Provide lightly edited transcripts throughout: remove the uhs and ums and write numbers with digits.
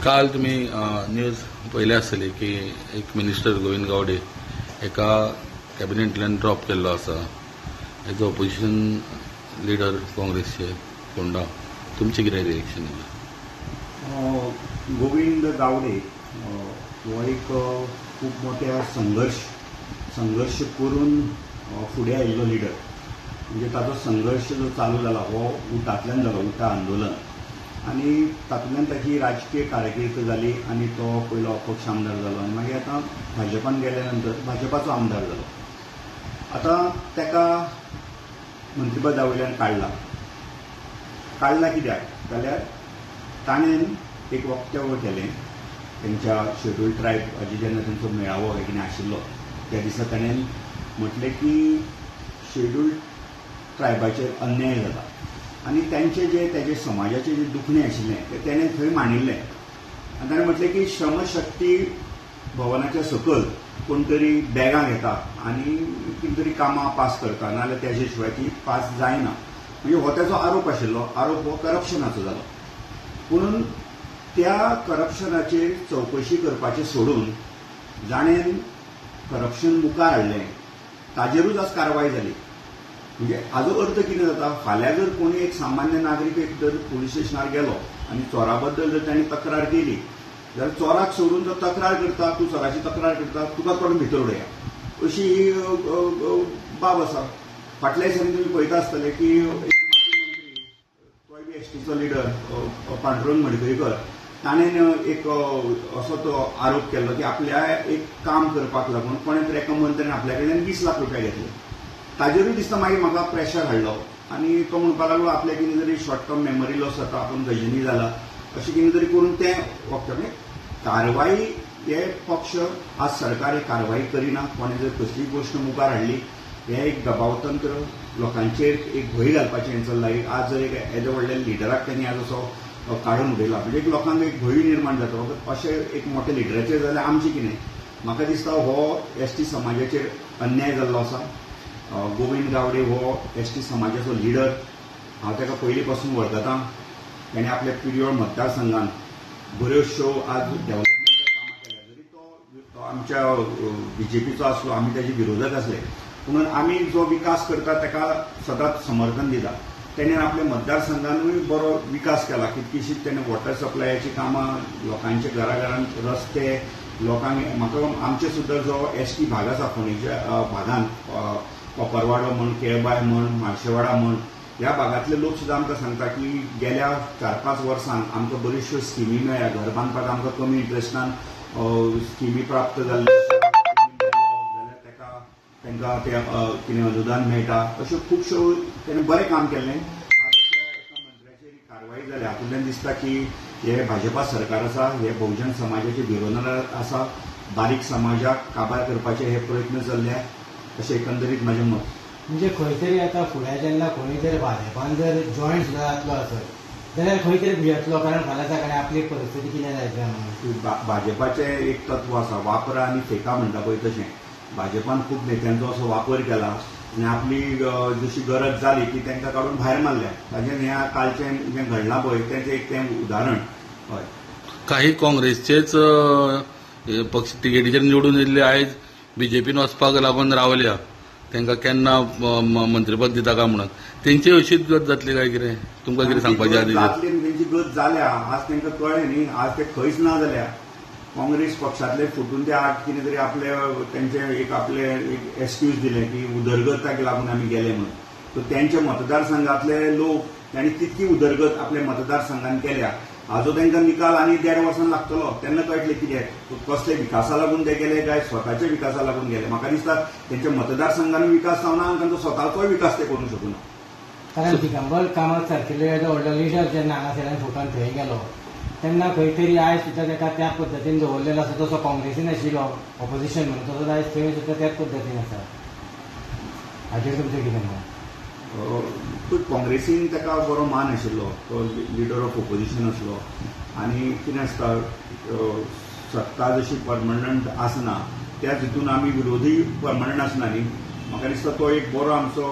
काल तुमी न्यूज पळयल्या आसतली की एक मिनिस्टर गोविंद गावडे एका कॅबिनेटल्यान ड्रॉप केल्लो आसा एज अ ऑपोजिशन लिडर काँग्रेसचे फोंडा. तुमचें कितें रिएक्शन? गोविंद गावडे हो एक खूब मोठ्या संघर्श करून फुडें आयिल्लो लिडर. म्हणजे ताजो संघर्श जो चालू जाला हो उटांतल्यान जालो, उटा आंदोलन, आनी तातूंतल्यान ताची राजकीय कारकीर्द जाली आनी तो पयलो अपक्ष आमदार जालो आनी मागीर आतां भाजपान गेल्या नंतर भाजपाचो आमदार जालो. आतां ताका मंत्रीपदा वयल्यान काडला कित्याक जाल्यार ताणें एक वक्तव्य केलें तेंच्या शेड्यूल ट्रायब जेन्ना तेंचो मेळावो काय कितें आशिल्लो त्या दिसा ताणें म्हटलें की शेड्यूल ट्रायबाचेर अन्याय जाला आनी तांचे जे ताजे समाजाचें जें दुखणें आशिल्लें तें ताणें थंय मांडिल्लें. आनी ताणें म्हटलें की श्रमशक्ती भवनाच्या सकयल कोण तरी बॅगां घेता आनी कितें तरी कामां पास करता, नाजाल्यार ताजे शिवाय ती पास जायना. म्हणजे हो ताजो आरोप आशिल्लो. आरोप हो करप्शनाचो जालो. पुणून त्या करप्शनाचेर चवकशी करपाचें सोडून जाणें करप्शन मुखार हाडलें ताजेरूच आज कारवाय जाली. म्हणजे हाजो अर्थ कितें जाता, फाल्यां जर कोणी एक सामान्य नागरीक एक जर पुलीस स्टेशनार गेलो आनी चोरा बद्दल जर ताणें तक्रार केली जाल्यार चोराक सोडून जो तक्रार करता, तूं चोराची तक्रार करता, तुका काडून भितर उडया, अशी ही बाब आसा. फाटल्या दिसांनी तुमी पळयता आसतले की एक माजी मंत्री, तोय बी एसटीचो लिडर पांडुरंग मडकयकर, ताणें एक असो तो आरोप केल्लो की आपल्या एक काम करपाक लागून कोणें तरी एका मंत्र्यान आपल्या कडल्यान 20 लाख रुपया घेतले. ताजेरूय दिसता मागीर म्हाका प्रेशर हाडलो आनी तो म्हणपाक लागलो आपल्या कितें तरी शॉर्ट टर्म मेमरी लॉस जाता, आपूण गजनी जाला, अशें कितें तरी करून तें वक्तव्य. कारवाई हे पक्ष आज सरकार कारवाई करिना. कोणें जर कसलीय गोश्ट मुखार हाडली हें एक दबावतंत्र, लोकांचेर एक भंय घालपाचें हें चल्लां. आज जर एक येदे व्हडल्या लिडराक तांणी आज असो काडून उडयला म्हणजे एक लोकांक एक भंय निर्माण जाता. अशें एक मोठ्या लिडराचेर जाल्यार आमचें कितें? म्हाका दिसता हो एसटी समाजाचेर अन्याय जाल्लो आसा. गोविंद गावडे हो एसटी समाजाचो लिडर, हांव ताका पयलीं पासून वळखतां. ताणें आपल्या पिड्योळ मतदारसंघान बऱ्योचश्यो आज डेव्हलपमेंटल कामां केल्या. जरी तो आमच्या बीजेपीचो आसलो, आमी ताजे विरोधक आसले, पूण आमी जो विकास करता ताका सदांच समर्थन दिता. ताणें आपल्या मतदारसंघानूय बरो विकास केला. कितकीशीच ताणें वॉटर सप्लायाची कामां, लोकांच्या घराघरांत रस्ते, लोकांक म्हाका आमचे सुद्दां जो एसटी भाग आसा फोंडेच्या भागान, कोपरवाडो म्हण, केळबाय म्हण, मार्शेवाडा म्हण, ह्या भागांतले लोक सुद्दां आमकां सांगता की गेल्या 4-5 वर्सांक आमकां बऱ्योचश्यो स्किमी मेळ्ळ्या. घर बांदपाक आमकां कमी इंट्रस्टान स्किमी प्राप्त जाल्ल्यो जाल्यार ताका तांकां तें कितें अनुदान मेळटा. अश्यो खुबश्यो ताणें बरें काम केल्लें. आज एका मंत्र्याचेर कारवाई जाल्या हातूंतल्यान दिसता की हे भाजपा सरकार आसा हे बहुजन समाजाचे विरोधात आसा, बारीक समाजाक काबार करपाचे हे प्रयत्न चल्ल्या अशें एकंदरीत म्हाजें मत. म्हणजे खंय तरी आतां फुडें जेन्ना कोणूय जर भाजपान जर जॉयंट सुद्दां जातलो आसत जाल्यार खंय तरी भियेतलो, कारण फाल्यां सकाळीं आपली परिस्थिती कितें जायत म्हणून. भाजपाचें एक तत्व आसा, वापरा आनी फेका म्हणटा पळय तशें. भाजपान खूब नेत्यांचो असो वापर केला आनी आपली जशी गरज जाली की तांकां काडून भायर मारल्या. ताजें ह्या कालचें जें घडलां पळय तेचें एक तें उदाहरण. हय, काही काँग्रेसचेच पक्ष तिकेटीचेर निवडून येयल्ले आयज बीजेपीन वचपाक लागून रावल्या, तांकां केन्ना मंत्रीपद दिता काय म्हणून तेंची अशीच गत जातली काय कितें? तुमकां कितें सांगपाचें आसा? जातली, तेंची गत जाल्या. आज तांकां कळ्ळें न्ही, आज ते खंयच ना जाल्या. काँग्रेस पक्षांतले फुटून ते आज कितें तरी आपले तेंचे एक आपले एक एक्सक्यूज दिलें की उदरगताक लागून आमी गेले म्हणून. सो तेंच्या मतदारसंघांतले लोक तांणी तितकी उदरगत आपल्या मतदारसंघान केल्या हाजो तांकां निकाल आनी 1.5 वर्सान लागतलो. तेन्ना कळटलें कितें कसले विकासा लागून ते गेले काय स्वताच्या विकासा लागून गेले. म्हाका दिसता तेंच्या मतदारसंघानूय विकास जावना आनी तांचो स्वताचोय विकास ते करूंक शकना. कारण दिगंबर कामत सारकिल्लो येदो व्हडलो लिडर जेन्ना हांगासरल्यान फुटून थंय गेलो तेन्ना खंय तरी आयज सुद्दां ताका त्या पद्दतीन दवरलेलो आसा तसो काँग्रेसीन आशिल्लो ऑपोजिशन म्हणून, तसोच आयज थंय सुद्दां त्याच पद्दतीन आसा. हाजेर तुमचें कितें मत? काँग्रेसीन ताका बरो मान आशिल्लो, तो लिडर ऑफ ओपोजिशन आसलो. आनी कितें आसता, सत्ता जशी परमनंट आसना त्याच हितून आमी विरोधी परमनंट आसना न्ही. म्हाका दिसता तो एक बरो आमचो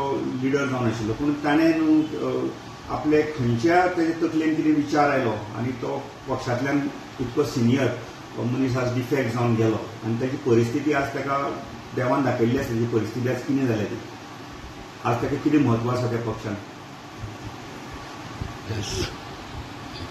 लिडर जावन आशिल्लो. पूण ताणें न्हू आपले खंयच्या तेजे तकलेन कितें विचार आयलो आनी तो पक्षांतल्यान इतको सिनियर मनीस आज डिफेक्ट जावन गेलो आनी ताची परिस्थिती आज ताका देवान दाखयल्ली आसा. ताची परिस्थिती आज कितें जाल्या ती, आज ताका कितें म्हत्व आसा त्या पक्षान. येस.